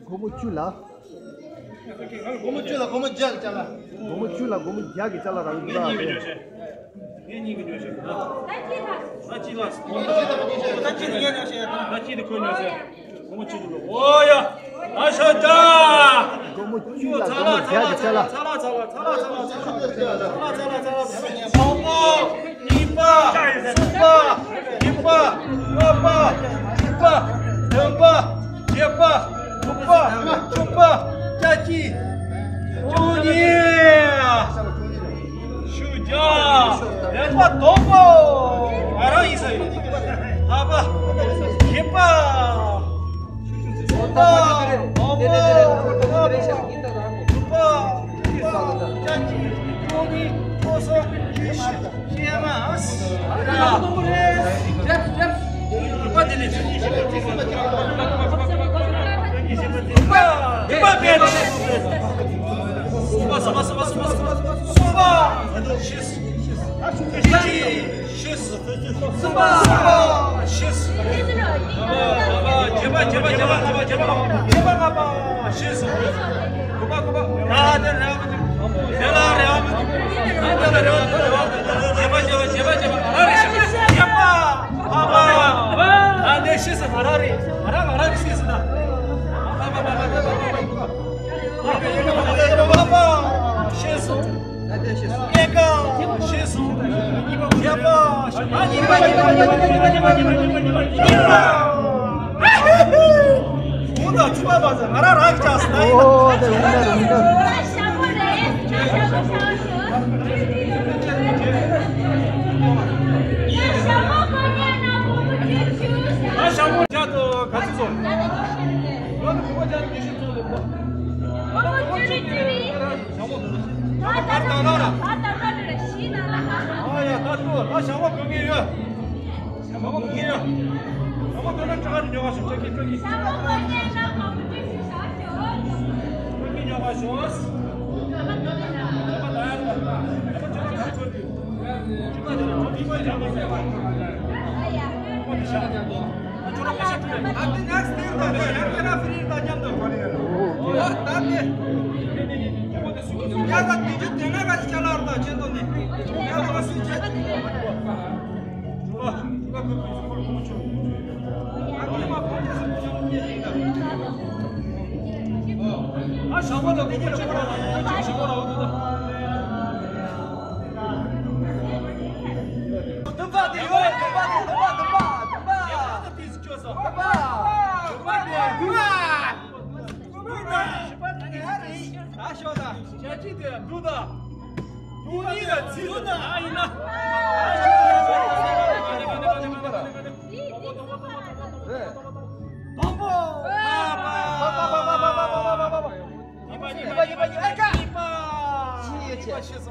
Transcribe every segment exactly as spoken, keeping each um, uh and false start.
སྒོར་མོ་བཅུ་ལ། སྒོར་མོ་བཅུ་ལ་སྒོར་མོ་བརྒྱ་གི་ཅ་ལག་སྒོར་མོ་བཅུ་ལ་སྒོར་མོ་བརྒྱ་གི་ཅ་ལག་རག་གི་འདུག་ཨ། ངེད་གཉིས་ཀྱི་ཉོ་ཤེས། ད་ཅི་ལ། ད་ཅི་ལ་ངས་ཉོ་ཤེས། ད་ཅི་ལ་ཁོས་ཉོ་ཤེས། སྒོར་མོ་བཅུ་ལ། ཨོ་ཡ། ད་ཤ་ཅ། སྒོར་མོ་བཅུ་ལ་སྒོར་མོ་བརྒྱ་གི་ཅ་ལག་ཚ་ལ་ཚ་ལ་ཚ་ལ་ཚ་ལ་ཚ་ལ་ཚ་ལ་ཚ་ལ། མང་པོ། གཉིས་པ། གསུམ་པ། བཞི་པ། ལྔ་པ། བཅུ་པ། བདུན་པ། བརྒྱད་པ། དྲུག་པ། བཅུ་པ། བརྒྱད་ཅུ། བཅུ་གཉིས། བཞི་བརྒྱ། ལེགས་པ་དང་པོ། ང་རང་ཡིན་ས་ཡོད། ལྔ་པ། བཞི་པ། དགུ་པ། དགུ་པ། དགུ་པ། བཅུ་པ། བརྒྱད་ཅུ། བཅུ་གཉིས། སོ་སོ། བཅུ་བཞི། བཅོ་ལྔ།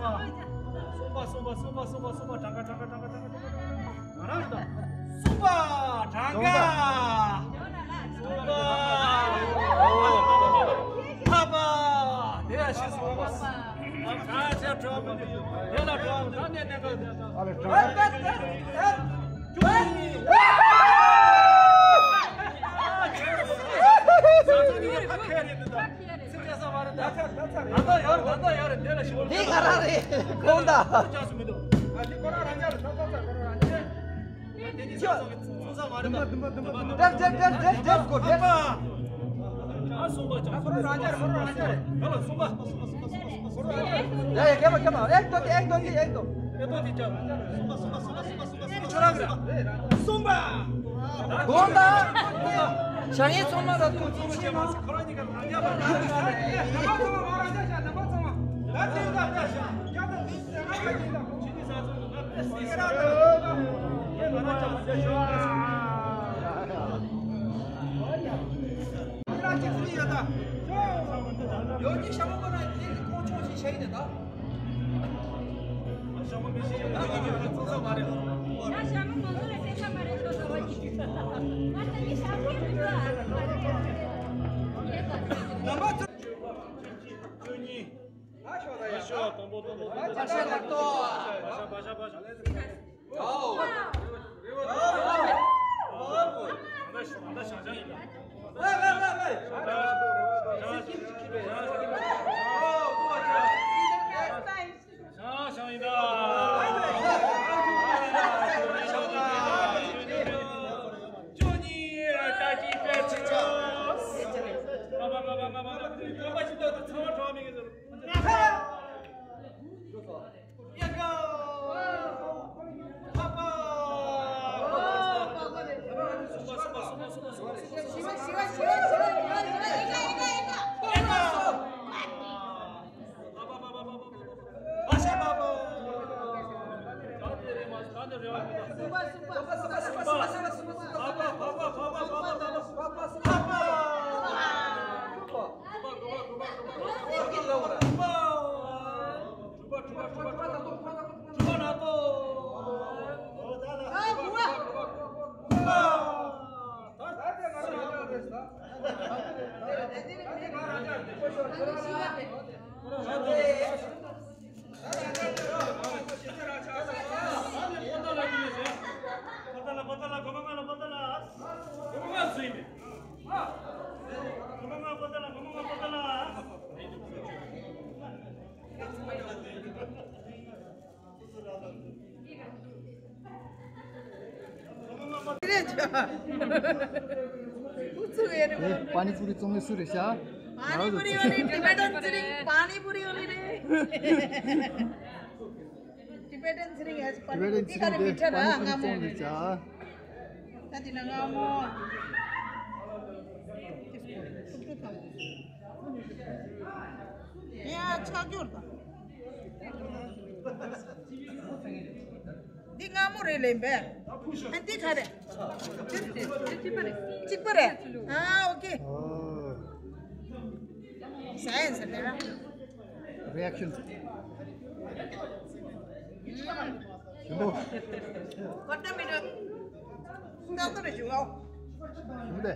གསུམ་པ། གསུམ་པ། གསུམ་པ། གསུམ་པ། གསུམ་པ། གྲངས་ཀ། གྲངས་ཀ། གྲངས་ཀ། གྲངས་ཀ། གྲངས་ཀ། གསུམ་པ། གྲངས་ཀ། གསུམ་པ། ལྔ་པ། དེ་ཡང་ཤེས་སོང་། གྲངས་ཀ་བྲལ་བ་མི་འདུག་དེ་ལ་བྲལ་བ་མི་འདུག་ད་ནས་གནས་སྐབས་དེ་ལ། ཨ་ལས། གྲངས་ཀ། ད་ལྟ་ཡོད་རེད། ད་ལྟ་ཡོད་རེད། དེ་ལ་ཞུ། འདི་ང་རང་རེད། དགོངས་དག་ཅག་སུ་མི་འདུག་ཨ་འདི་ཁོ་རང་རང་ཅག་རེད། ད་ལྟ་ཁོ་རང་རང་ཅག་དེ་ནི་ཅག་སུ་ཚོང་ས་མ་རེད། ད་ལྟ། ཨ་པ། ཨ་གསུམ་པ་ཅག་ཁོ་རང་རང་ཅག་རེད། ཁོ་རང་རང་ཅག་རེད། ད་ལ་གསུམ་པ། ཡ་ཡ། རྒྱབ་པ། རྒྱབ་པ། ཨེག་ཏོ་དེ། ཨེག་ཏོ་དེ། ཨེག་ཏོ། ཨེག་ཏོ་དེ་ཅག་གསུམ་པ། གསུམ་པ། གསུམ་པ། གསུམ་པ། ཁྱོད་རང་ག་རེད། གསུམ་པ། དགོངས་དག་ཞག་ཡིན་ཚང་མ་ལ་ཐུགས་རྗེ་ཆེ་གནང་། ཡོད་ཀྱི་ཤ་མོ་ཁོ་ན་དེ་ཁོང་ཆུང་ཞིག་ཤ་ཡིན་ད། ང་ཞྭ་མོ་མང་པོ་ལ་བསད་ས་མ་རེད། ཤོག་ཟ་བ་ཡིན། ང་ད་ནི་ཤ་མོ་མི་འདུག་ཨ། ནམ་པ་བཅུ་གཉིས། ང་ཤོག་ད་ཡ། ཤོག་དང་པོ་དང་པོ། ང་ཅག་ལ་ལྟོས། བ་ཤ་བ་ཤ་བ་ཤ། ཡའོ། ཡའོ། ད་ད་ཞང་ཞང་ཡིན་ད། ལེ་ལེ་ལེ་ལེ། ཞང་ཞང་ཡིན་ད། བཅུ་གཉིས། ད་ཅི་པའི་ཚིག་ཆ། ང་མ་ང་མ་ང་མ་ང་མ་ཅི་ད་ད་ཚང་མ་གྲོགས་མི་གི་ཟེར། पानीपुरी चोमले सुरु छ। पानीपुरी वाली टिबेटन सिरिङ पानीपुरी वाली रे। टिबेटन सिरिङ है। पानीपुरी खाने मीठा ना। पानीपुरी चोमले छ। कति ना गामो। यहाँ अच्छा क्यों था? འདི་སྔ་མོ་རེད་ལེན་པས། ཨ་འདི་ག་རེད། གཅིག་པ་རེད། ཨ་ཨོ་ཀེ། ཟ་ཡིན་ཟ་ལེ་ར། རི་ཨེག་ཤན། ཞིམ་པོ། ཀོ་ཏ་མི་ར། ཏག་ཏག་རེད་ཞུ་ཨོ། ཞིམ་པོ་དེ།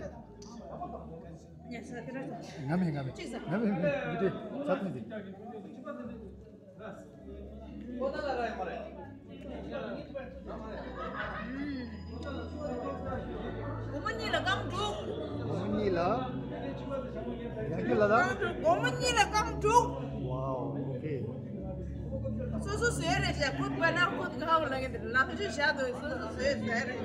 ང་མེད་ང་མེད། ང་མེད་མེད་མི་དེ་ཚ་ཐུང་དེ། སྒོར་མོ་གཉིས་ལ་རྐང་དྲུག་སྒོར་མོ་གཉིས་ལ། ཡང་ཁྱོད་ལ་ད། སྒོར་མོ་གཉིས་ལ་རྐང་དྲུག་ཝའོ། ཨོ་ཁེ། སོ་སོ་བཟོས་རེད་ཤག་ཁོ་དཔེར་ན་ཁོ་ཁ་བ་ལ་ངན་དེ་ལག་ཆུ་བཞག་དུས་སོ་སོ་བཟོས་ཟེར་རེད།